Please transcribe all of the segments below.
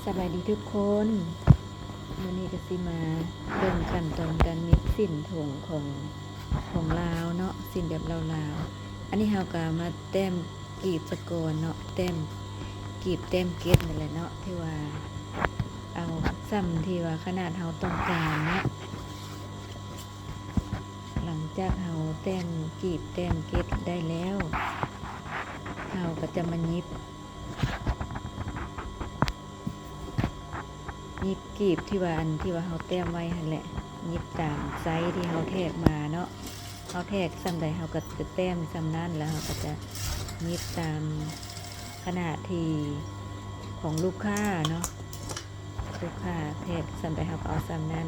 ສະບາຍດີທຸກຄົນ, ມື້ນີ້ກໍຊິມາເບິ່ງຂັ້ນຕອນການຫຍິບສິ້ນຖົງຂອງ ຂອງລາວເນາະ, ສິ້ນແບບລາວໆ. ອັນນີ້ເຮົາກໍມາແຕ້ມກີບສາກ່ອນເນາະ, ແຕ້ມກີບແຕ້ມເກັດນັ້ນແຫຼະເນາະ, ທີ່ວ່າເອົາຊ່ຳທີ່ວ່າຂະໜາດເຮົາຕ້ອງການເນາະ. ຫຼັງຈາກເຮົາແຕ້ມກີບແຕ້ມເກັດໄດ້ແລ້ວ, ເຮົາກໍຈະມາຫຍິບ ຫຍິບກີບທີ່ວ່າ ອັນທີ່ວ່າເຮົາແຕ້ມໄວ້ຫັ້ນແຫຼະ, ຫຍິບຕາມໄຊທີ່ເຮົາແທກມາເນາະ. ເຮົາແທກສ່ຳໃດເຮົາກໍຈະແຕ້ມສ່ຳນັ້ນ, ແລ້ວເຮົາກໍຈະຫຍິບຕາມຂະໜາດທີ່ຂອງລູກຄ້າເນາະ, ລູກຄ້າແທກສ່ຳໃດເຮົາກໍເອົາສ່ຳນັ້ນ.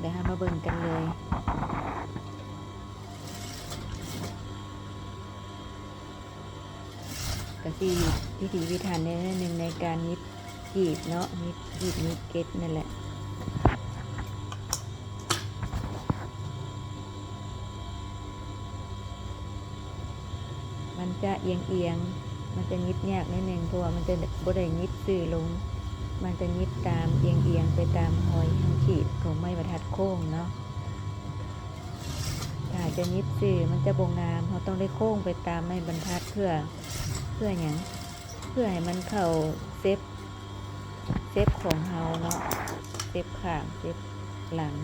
ດຽວເຮົາມາເບິ່ງກັນເລີຍ. ກະຊິພິຖີພິຖັນແດ່ໜ້ອຍໜຶ່ງໃນການຫຍິບກີບເນາະ, ຫຍິບກີບຫຍິບເກັດນັ້ນແຫຼະ. ມັນຈະອຽງໆ, ມັນຈະຫຍິບຍາກໜ້ອຍໜຶ່ງ, ເພາະວ່າມັນຈະບໍ່ໄດ້ຫຍິບຊື່ລົງ, ມັນຈະຫຍິບຕາມ ອຽງໆໄປຕາມຮອຍແຫ່ງຂີດຂອງໄມ້ບັນທັດໂຄ້ງເນາະ. ຖ້າຈະຫຍິບຊື່ມັນຈະບໍ່ງາມ, ເຮົາຕ້ອງໄດ້ໂຄ້ງໄປຕາມໄມ້ບັນທັດ ເພື່ອ ເພື່ອຫຍັງ? ເພື່ອໃຫ້ມັນເຂົ້າເຊັບ ເຊັບຂອງເຮົາເນາະ, ເຊັບຂ້າງ ເຊັບຫຼັງ.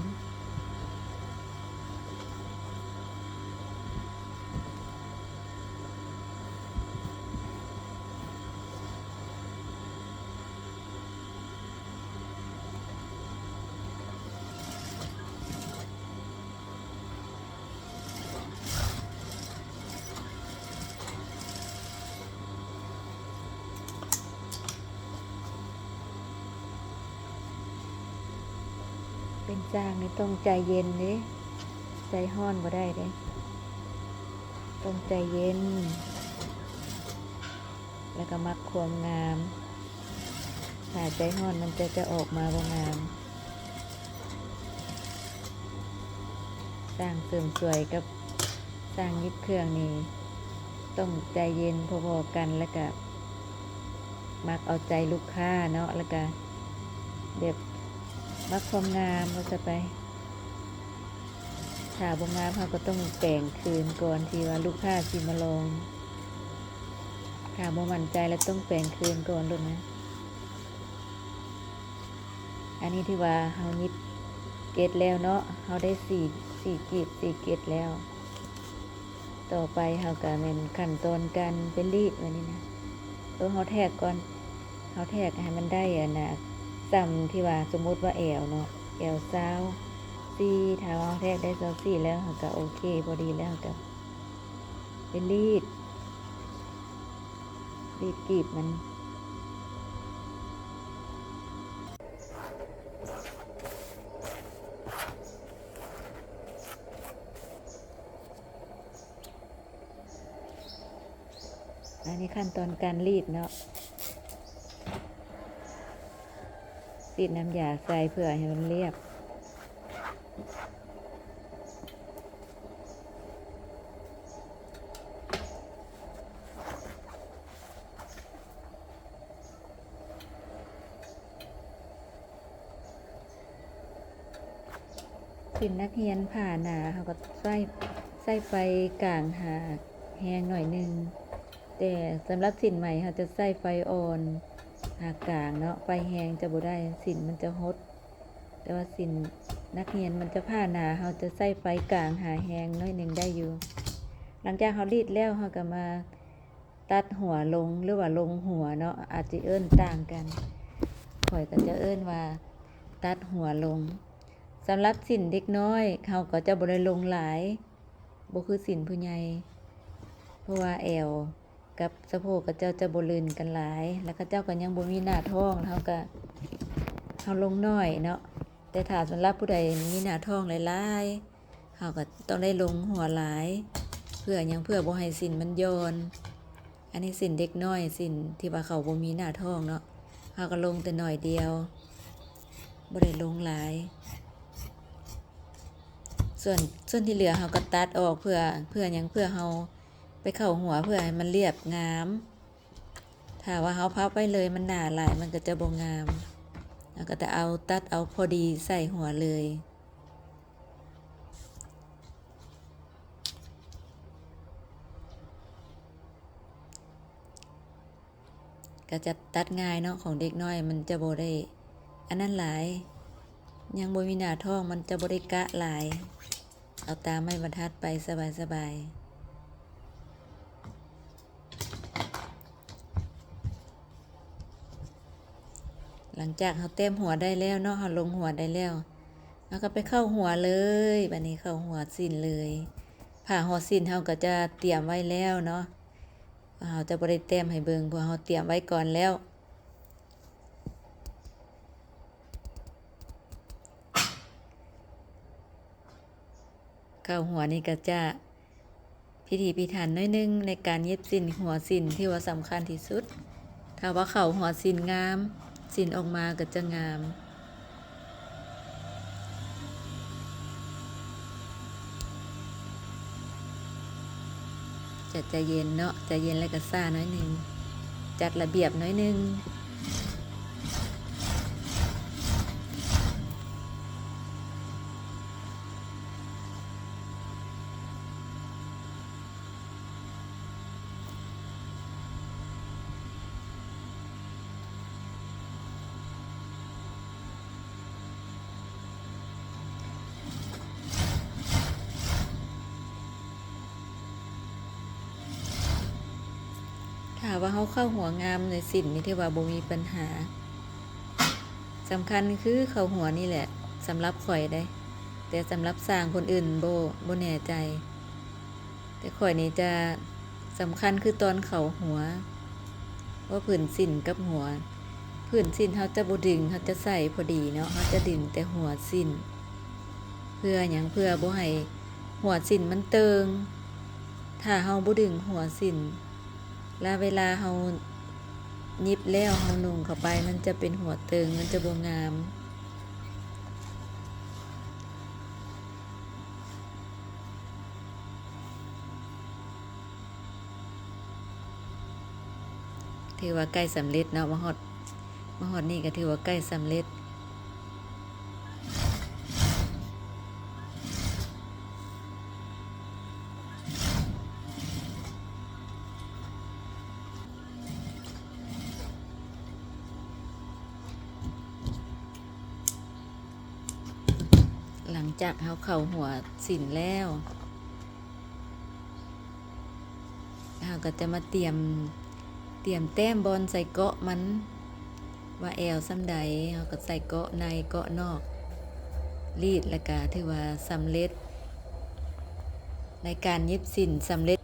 ເປັນຊ່າງນີ້ຕ້ອງໃຈເຢັນເດ້, ໃຈຮ້ອນບໍ່ໄດ້ເດ້, ຕ້ອງໃຈເຢັນ ແລ້ວກໍມັກຄວາມງາມ. ຖ້າໃຈຮ້ອນມັນຈະ ຈະອອກມາບໍ່ງາມ. ຊ່າງເສີມສວຍກັບຊ່າງຫຍິບເຄື່ອງນີ້ຕ້ອງໃຈເຢັນພໍໆກັນ, ແລ້ວກະມັກເອົາໃຈລູກຄ້າເນາະ, ແລ້ວກະແບບມັກຄວາມງາມວ່າຊະໄປ. ຖ້າບໍ່ງາມເຮົາກໍຕ້ອງແປງຄືນກ່ອນທີ່ວ່າລູກຄ້າຊິມາລອງ. ຖ້າບໍ່ໝັ້ນໃຈແລ້ວຕ້ອງແປງຄືນກ່ອນໂລດນະ. ອັນນີ້ຖືວ່າເຮົາຫຍິບເກັດແລ້ວເນາະ, ເຮົາໄດ້ສີ່ ສີ່ກີບ ສີ່ເກັດແລ້ວ. ຕໍ່ໄປເຮົາກໍແມ່ນຂັ້ນຕອນການໄປລີດບາດນີ້ນະ. ເອີ ເຮົາແທກກ່ອນ, ເຮົາແທກໃຫ້ມັນໄດ້ອັນນ່າ ສ່ຳທີ່ວ່າສົມມຸດວ່າແອວເນາະ, ແອວຊາວສີ່, ຖ້າເຮົາແທກໄດ້ຊາວສີ່ແລ້ວ ເຮົາກໍໂອເຄ ພໍດີແລ້ວ ເຮົາກໍໄປລີດ ລີດກີບມັນ. ອັນນີ້ຂັ້ນຕອນການລີດເນາະ, ລີດນ້ຳຢາໃສ່ເພື່ອໃຫ້ມັນລຽບ. ເປັນນັກຮຽນຜ້າໜາ ເຮົາກໍໃຊ້ ໃຊ້ໄຟກາງຫາແຮງໜ້ອຍໜຶ່ງ, ແຕ່ສຳລັບສິ້ນໃໝ່ເຮົາຈະໃຊ້ໄຟອ່ອນຫາກາງເນາະ, ໄຟແຮງຈະບໍ່ໄດ້ ສິ້ນມັນຈະຫົດ. ແຕ່ວ່າສິ້ນນັກຮຽນມັນຈະຜ້າໜາ ເຮົາຈະໃຊ້ໄຟກາງຫາແຮງໜ້ອຍໜຶ່ງໄດ້ຢູ່. ຫຼັງຈາກເຮົາລີດແລ້ວ ເຮົາກໍມາ ຕັດຫົວລົງ ຫຼືວ່າລົງຫົວເນາະ, ອາດຊິເອີ້ນຕ່າງກັນ. ຂ້ອຍກໍຈະເອີ້ນວ່າຕັດຫົວລົງ. ສຳລັບສິ້ນເດັກນ້ອຍ ເຮົາກໍຈະບໍ່ໄດ້ລົງຫຼາຍ, ບໍ່ຄືສິ້ນຜູ້ໃຫຍ່, ເພາະວ່າແອວກັບສະໂພກເຂົາເຈົ້າຈະບໍ່ລື່ນກັນຫຼາຍ, ແລ້ວເຂົາເຈົ້າກໍຍັງບໍ່ມີໜ້າທ້ອງ, ເຮົາກໍ ເຮົາລົງໜ້ອຍເນາະ. ແຕ່ຖ້າສຳລັບຜູ້ໃດມີໜ້າທ້ອງຫຼາຍໆ ເຮົາກໍຕ້ອງໄດ້ລົງຫົວຫຼາຍ. ເພື່ອຫຍັງ? ເພື່ອບໍ່ໃຫ້ສິ້ນມັນຢ່ອນ. ອັນນີ້ສິ້ນເດັກນ້ອຍ, ສິ້ນທີ່ວ່າເຂົາບໍ່ມີໜ້າທ້ອງເນາະ, ເຮົາກໍລົງແຕ່ໜ້ອຍດຽວ, ບໍ່ໄດ້ລົງຫຼາຍ. ສ່ວນ ສ່ວນທີ່ເຫຼືອເຮົາກໍຕັດອອກ. ເພື່ອ ເພື່ອຫຍັງ? ເພື່ອເຮົາ ໄປເຂົ້າຫົວເພື່ອໃຫ້ມັນລຽບງາມ. ຖ້າວ່າເຮົາພັບໄວ້ເລີຍ ມັນໜາຫຼາຍ ມັນກໍຈະບໍ່ງາມ. ເຮົາກໍຈະເອົາ ຕັດເອົາພໍດີໃສ່ຫົວເລີຍ. ກໍຈະຕັດງ່າຍເນາະ ຂອງເດັກນ້ອຍມັນຈະບໍ່ໄດ້ອັນນັ້ນຫຼາຍ ຍັງບໍ່ມີໜ້າທ້ອງ ມັນຈະບໍ່ໄດ້ກະຫຼາຍ. ເອົາຕາມໄມ້ບັນທັດໄປສະບາຍໆ. ຫຼັງຈາກເຮົາແຕ້ມຫົວໄດ້ແລ້ວເນາະ ເຮົາລົງຫົວໄດ້ແລ້ວ ເຮົາກໍໄປເຂົ້າຫົວເລີຍ. ບາດນີ້ເຂົ້າຫົວສິ້ນເລີຍ. ຜ້າຫົວສິ້ນເຮົາກໍຈະຕຽມໄວ້ແລ້ວເນາະ ເຮົາຈະບໍ່ໄດ້ແຕ້ມໃຫ້ເບິ່ງ ເພາະເຮົາຕຽມໄວ້ກ່ອນແລ້ວ. ເຂົ້າຫົວນີ້ກໍຈະພິຖີພິຖັນໜ້ອຍໜຶ່ງໃນການຫຍິບສິ້ນ. ຫົວສິ້ນຖືວ່າສຳຄັນທີ່ສຸດ. ຖ້າວ່າເຂົ້າຫົວສິ້ນງາມ, ສິ້ນອອກມາກໍຈະງາມ. ຈະໃຈເຢັນເນາະ, ໃຈເຢັນແລ້ວກໍຊ້າໜ້ອຍໜຶ່ງ, ຈັດລະບຽບໜ້ອຍໜຶ່ງ. ຖ້າວ່າເຮົາເຂົ້າຫົວງາມໃນສິ້ນນີ້ ຖືວ່າບໍ່ມີບັນຫາ. ສຳຄັນຄືເຂົ້າຫົວນີ້ແຫຼະ ສຳລັບຂ້ອຍເດ້, ແຕ່ສຳລັບຊ່າງຄົນອື່ນບໍ່ ບໍ່ແນ່ໃຈ. ແຕ່ຂ້ອຍນີ້ຈະສຳຄັນຄືຕອນເຂົ້າຫົວ, ເພາະພື້ນສິ້ນກັບຫົວ, ພື້ນສິ້ນເຮົາຈະບໍ່ດຶງ, ເຮົາຈະໃສ່ພໍດີເນາະ, ເຮົາຈະດຶງແຕ່ຫົວສິ້ນ. ເພື່ອຫຍັງ? ເພື່ອບໍ່ໃຫ້ຫົວສິ້ນມັນເຕີງ. ຖ້າເຮົາບໍ່ດຶງຫົວສິ້ນ ລະເວລາເຮົາຫຍິບແລ້ວ ເຮົານຸ່ງເຂົ້າໄປ ມັນຈະເປັນຫົວເຕີງ, ມັນຈະບໍ່ງາມ. ຖືວ່າໃກ້ສຳເລັດເນາະ, ມາຮອດ ມາຮອດນີ້ກໍຖືວ່າໃກ້ສຳເລັດ. ຫຼັງຈາກເຮົາເຂົ້າຫົວສິ້ນແລ້ວ ເຮົາກໍຈະມາຕຽມ ຕຽມແຕ້ມບ່ອນໃສ່ເກາະມັນ ວ່າແອວສ່ຳໃດ ເຮົາກໍໃສ່ເກາະໃນເກາະນອກ ລີດ ແລ້ວກະຖືວ່າສຳເລັດໃນການຫຍິບສິ້ນ ສຳເລັດ.